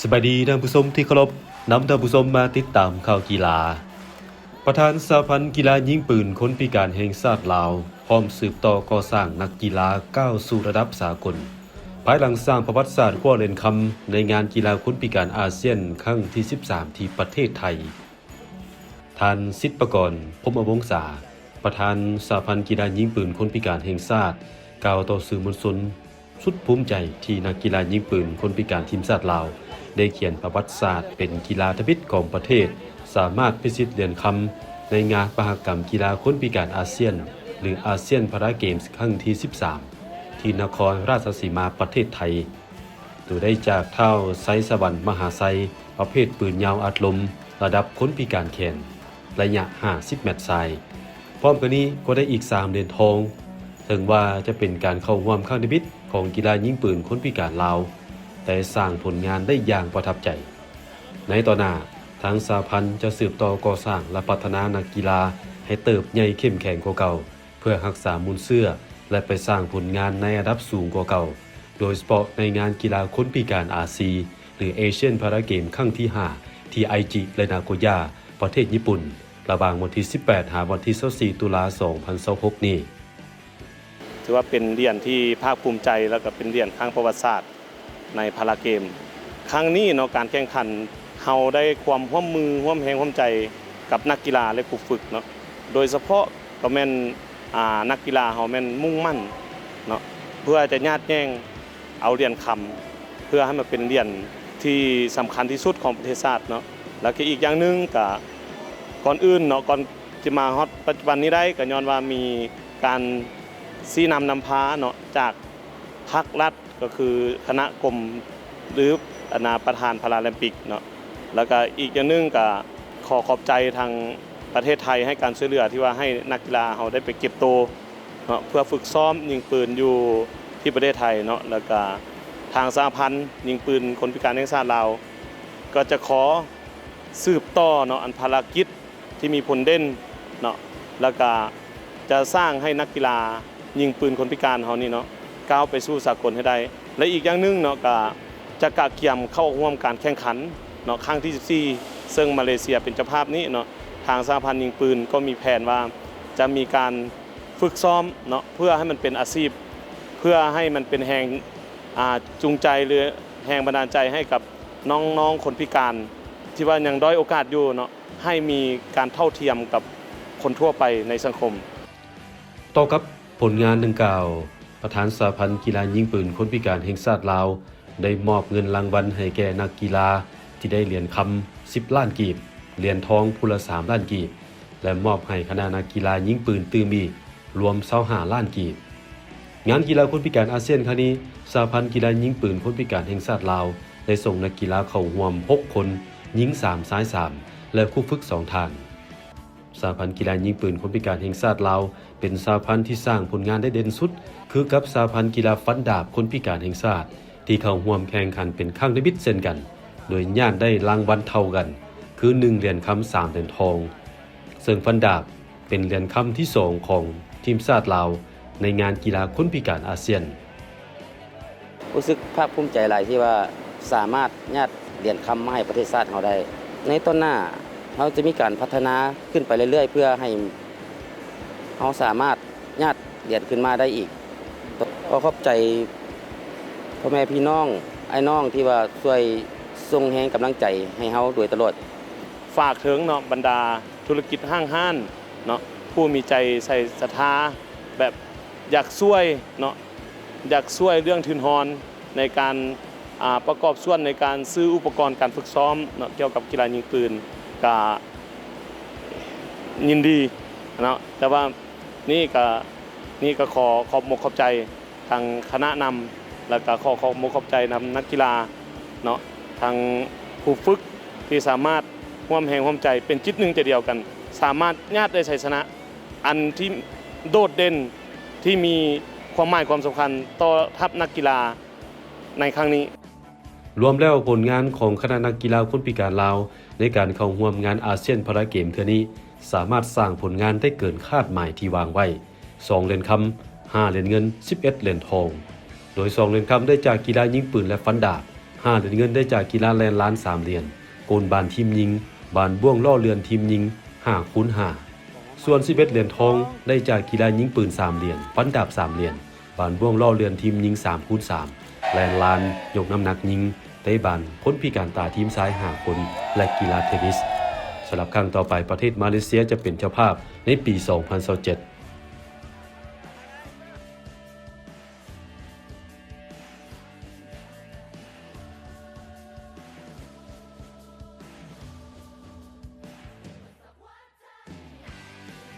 ສະບາຍດີທ່ານຜູ້ຊົມທີ່ເຄົາລົບ, ນຳທ່ານຜູ້ຊົມມາຕິດຕາມຂ່າວກິລາ. ປະທານສະຫະພັນກິລາຍິງປືນຄົນພິການແຫ່ງຊາດລາວ ພ້ອມສືບຕໍ່ກໍ່ສ້າງນັກກິລາກ້າວສູ່ລະດັບສາກົນ, ພາຍຫຼັງສ້າງປະຫວັດສາດຄວ້າຫຼຽນຄຳໃນງານກິລາຄົນພິການອາຊຽນຄັ້ງທີສິບສາມ ທີ່ປະເທດໄທ. ທ່ານ ສິດປະກອນ ພົມມະວົງສາ, ປະທານສະຫະພັນກິລາຍິງປືນຄົນພິການແຫ່ງຊາດ ກ່າວຕໍ່ສື່ມວນຊົນ ສຸດພູມໃຈທີ່ນັກກິລາຍິງປືນຄົນພິການທີມຊາດລາວ ໄດ້ຂຽນປະຫວັດສາດເປັນກິລາທຳອິດຂອງປະເທດ, ສາມາດພິຊິດຫຼຽນຄຳໃນງານມະຫະກຳກິລາຄົນພິການອາຊຽນ ຫຼື ອາຊຽນພາຣາເກມຄັ້ງທີສິບສາມ ທີ່ນະຄອນລາຊະສີມາ ປະເທດໄທ. ໂດຍໄດ້ຈາກທ້າວ ໄຊສະຫວັນ ມະຫາໄຊ ປະເພດປືນຍາວອັດລົມ ລະດັບຄົນພິການແຂນ ໄລຍະຫ້າສິບແມັດຊາຍ. ພ້ອມກັນນີ້ກໍໄດ້ອີກສາມຫຼຽນທອງ. ເຖິງວ່າຈະເປັນການເຂົ້າຮ່ວມຄັ້ງທຳອິດຂອງກິລາຍິງປືນຄົນພິການລາວ, ແຕ່ສ້າງຜົນງານໄດ້ຢ່າງປະທັບໃຈ. ໃນຕໍ່ໜ້າ, ທາງສະຫະພັນຈະສືບຕໍ່ກໍ່ສ້າງ ແລະ ພັດທະນານັກກິລາໃຫ້ເຕີບໃຫຍ່ເຂັ້ມແຂງກວ່າເກົ່າ, ເພື່ອຮັກສາມູນເຊື້ອ ແລະ ໄປສ້າງຜົນງານໃນລະດັບສູງກວ່າເກົ່າ, ໂດຍສະເພາະໃນງານກິລາຄົນພິການອາຊີ ຫຼື ເອຊຽນພາຣາເກມຄັ້ງທີຫ້າ ທີ່ໄອຈິ ແລະ ນາໂກຍ່າ ປະເທດຍີ່ປຸ່ນ ລະຫວ່າງວັນທີສິບແປດ ຫາວັນທີຊາວສີ່ ຕຸລາ ສອງພັນຊາວຫົກນີ້. ຖືວ່າເປັນຫຼຽນທີ່ພາກພູມໃຈ ແລ້ວກໍເປັນຫຼຽນຄັ້ງປະຫວັດສາດ ໃນພາຣາເກມຄັ້ງນີ້ເນາະ, ການແຂ່ງຂັນເຮົາໄດ້ຄວາມຮ່ວມມືຮ່ວມແຮງຮ່ວມໃຈກັບນັກກິລາ ແລະ ຄູຝຶກເນາະ, ໂດຍສະເພາະກໍແມ່ນ ອ່າ ນັກກິລາເຮົາແມ່ນມຸ່ງໝັ້ນເນາະ ເພື່ອຈະຍາດແຍ່ງເອົາຫຼຽນຄຳ ເພື່ອໃຫ້ມັນເປັນຫຼຽນທີ່ສຳຄັນທີ່ສຸດຂອງປະເທດຊາດເນາະ. ແລ້ວກໍອີກຢ່າງໜຶ່ງກໍ ກ່ອນອື່ນເນາະ ກ່ອນ ທີ່ມາຮອດປັດຈຸບັນນີ້ໄດ້ ກໍຍ້ອນວ່າມີການຊີ້ນຳນຳພາເນາະ ຈາກພາກລັດ ກໍຄືຄະນະກົມ ຫຼື ອັນນາ ປະທານພາຣາລິມປິກເນາະ. ແລ້ວກະອີກຢ່າງໜຶ່ງກະຂໍຂອບໃຈທາງປະເທດໄທໃຫ້ການຊ່ວຍເຫຼືອ ທີ່ວ່າໃຫ້ນັກກິລາເຮົາໄດ້ໄປເກັບໂຕເນາະ ເພື່ອຝຶກຊ້ອມຍິງປືນຢູ່ທີ່ປະເທດໄທເນາະ. ແລ້ວກະທາງສະຫະພັນຍິງປືນຄົນພິການແຫ່ງຊາດລາວ ກໍຈະຂໍສືບຕໍ່ເນາະ ອັນພາລະກິດ ທີ່ມີຜົນເດັ່ນເນາະ ແລ້ວກະຈະສ້າງໃຫ້ນັກກິລາຍິງປືນຄົນພິການເຮົານີ້ເນາະ ກ້າວໄປສູ່ສາກົນໃຫ້ໄດ້. ແລະ ອີກຢ່າງໜຶ່ງເນາະ ກະຈະກະກຽມເຂົ້າຮ່ວມການແຂ່ງຂັນເນາະ ຄັ້ງທີສິບສີ່ ເຊິ່ງມາເລເຊຍເປັນເຈົ້າພາບນີ້ເນາະ. ທາງສະຫະພັນຍິງປືນກໍມີແຜນວ່າຈະມີການຝຶກຊ້ອມເນາະ ເພື່ອໃຫ້ມັນເປັນອາຊີບ ເພື່ອໃຫ້ມັນເປັນແຮງ ອ່າ ຈູງໃຈ ຫຼື ແຮງບັນດານໃຈໃຫ້ກັບນ້ອງໆຄົນພິການ ທີ່ວ່າຍັງດ້ອຍໂອກາດຢູ່ເນາະ ໃຫ້ມີການເທົ່າທຽມກັບຄົນທົ່ວໄປໃນສັງຄົມ. ຕໍ່ກັບຜົນງານດັ່ງກ່າວ, ປະທານສະຫະພັນກິລາຍິງປືນຄົນພິການແຫ່ງຊາດລາວ ໄດ້ມອບເງິນລາງວັນໃຫ້ແກ່ນັກກິລາທີ່ໄດ້ຫຼຽນຄຳສິບລ້ານກີບ, ຫຼຽນທອງຜູ້ລະສາມລ້ານກີບ ແລະ ມອບໃຫ້ຄະນະນັກກິລາຍິງປືນຕື່ມອີກ ລວມຊາວຫ້າລ້ານກີບ. ງານກິລາຄົນພິການອາຊຽນຄັ້ງນີ້, ສະຫະພັນກິລາຍິງປືນຄົນພິການແຫ່ງຊາດລາວ ໄດ້ສົ່ງນັກກິລາເຂົ້າຮ່ວມຫົກຄົນ, ຍິງສາມ, ຊາຍສາມ ແລະ ຄູຝຶກສອງທ່ານ. ສະຫະພັນກິລາຍິງປືນຄົນພິການແຫ່ງຊາດລາວ ເປັນສະຫະພັນທີ່ສ້າງຜົນງານໄດ້ເດັ່ນສຸດ ຄືກັບສະຫະພັນກິລາຟັນດາບຄົນພິການແຫ່ງຊາດ ທີ່ເຂົ້າຮ່ວມແຂ່ງຂັນເປັນຄັ້ງທຳອິດເຊັ່ນກັນ, ໂດຍຍາດໄດ້ລາງວັນເທົ່າກັນ ຄືໜຶ່ງຫຼຽນຄຳ ສາມຫຼຽນທອງ, ເຊິ່ງຟັນດາບ ເປັນຫຼຽນຄຳທີສອງຂອງທີມຊາດລາວໃນງານກິລາຄົນພິການອາຊຽນ. ຮູ້ສຶກພາກພູມໃຈຫຼາຍທີ່ວ່າສາມາດຍາດຫຼຽນຄຳມາໃຫ້ປະເທດຊາດເຮົາໄດ້. ໃນຕໍ່ໜ້າເຮົາຈະມີການພັດທະນາຂຶ້ນໄປເລື້ອຍໆ ເພື່ອໃຫ້ເຮົາສາມາດຍາດຫຼຽນຂຶ້ນມາໄດ້ອີກ. ຂໍຂອບໃຈພໍ່ແມ່ພີ່ນ້ອງ ອ້າຍນ້ອງທີ່ວ່າຊ່ວຍສົ່ງແຮງກຳລັງໃຈໃຫ້ເຮົາໂດຍຕະຫຼອດ. ຝາກເຖິງເນາະ ບັນດາທຸລະກິດຫ້າງຮ້ານເນາະ ຜູ້ມີໃຈໃສ່ສັດທາ ແບບຢາກຊ່ວຍເນາະ ຢາກຊ່ວຍເລື່ອງທຶນຮອນໃນການ ອ່າ ປະກອບສ່ວນໃນການຊື້ອຸປະກອນການຝຶກຊ້ອມເນາະ ກ່ຽວກັບກິລາຍິງປືນ ກະຍິນດີເນາະ. ແຕ່ວ່ານີ້ກະ ນີ້ກະຂໍຂອບອົກຂອບໃຈ ທາງຄະນະນຳ ແລ້ວກະຂໍຂອບອົກຂອບໃຈນຳນັກກິລາເນາະ ທັງຜູ້ຝຶກທີ່ສາມາດຮ່ວມແຮງຮ່ວມໃຈເປັນຈິດໜຶ່ງໃຈດຽວກັນ ສາມາດຍາດໄດ້ໄຊຊະນະອັນທີ່ໂດດເດັ່ນ ທີ່ມີຄວາມໝາຍຄວາມສຳຄັນຕໍ່ທັບນັກກິລາໃນຄັ້ງນີ້. ລວມແລ້ວຜົນງານຂອງຄະນະນັກກິລາຄົນພິການລາວໃນການເຂົ້າຮ່ວມງານອາຊຽນພາຣາເກມເທື່ອນີ້ ສາມາດສ້າງຜົນງານໄດ້ເກີນຄາດໝາຍທີ່ວາງໄວ້ ສອງຫຼຽນຄຳ, ຫ້າຫຼຽນເງິນ, ສິບເອັດຫຼຽນທອງ, ໂດຍສອງຫຼຽນຄຳໄດ້ຈາກກິລາຍິງປືນ ແລະ ຟັນດາບ, ຫ້າຫຼຽນເງິນໄດ້ຈາກກິລາແລ່ນລານສາມຫຼຽນ, ໂກນບານທີມຍິງ, ບານບ້ວງລໍ້ເລື່ອນທີມຍິງຫ້າຄູນຫ້າ. ສ່ວນສິບເອັດຫຼຽນທອງໄດ້ຈາກກິລາຍິງປືນສາມຫຼຽນ, ຟັນດາບສາມຫຼຽນ, ບານບ້ວງລໍ້ເລື່ອນທີມຍິງສາມຄູນສາມ, ແລ່ນລານ, ຍົກນ້ຳໜັກຍິງ, ເຕະບານ, ຄົນພິການຕາທີມຊາຍຫ້າຄົນ ແລະ ກິລາເທນນິສ. ສຳລັບຄັ້ງຕໍ່ໄປ, ປະເທດມາເລເຊຍຈະເປັນເຈົ້າພາບໃນປີສອງພັນຊາວເຈັດ.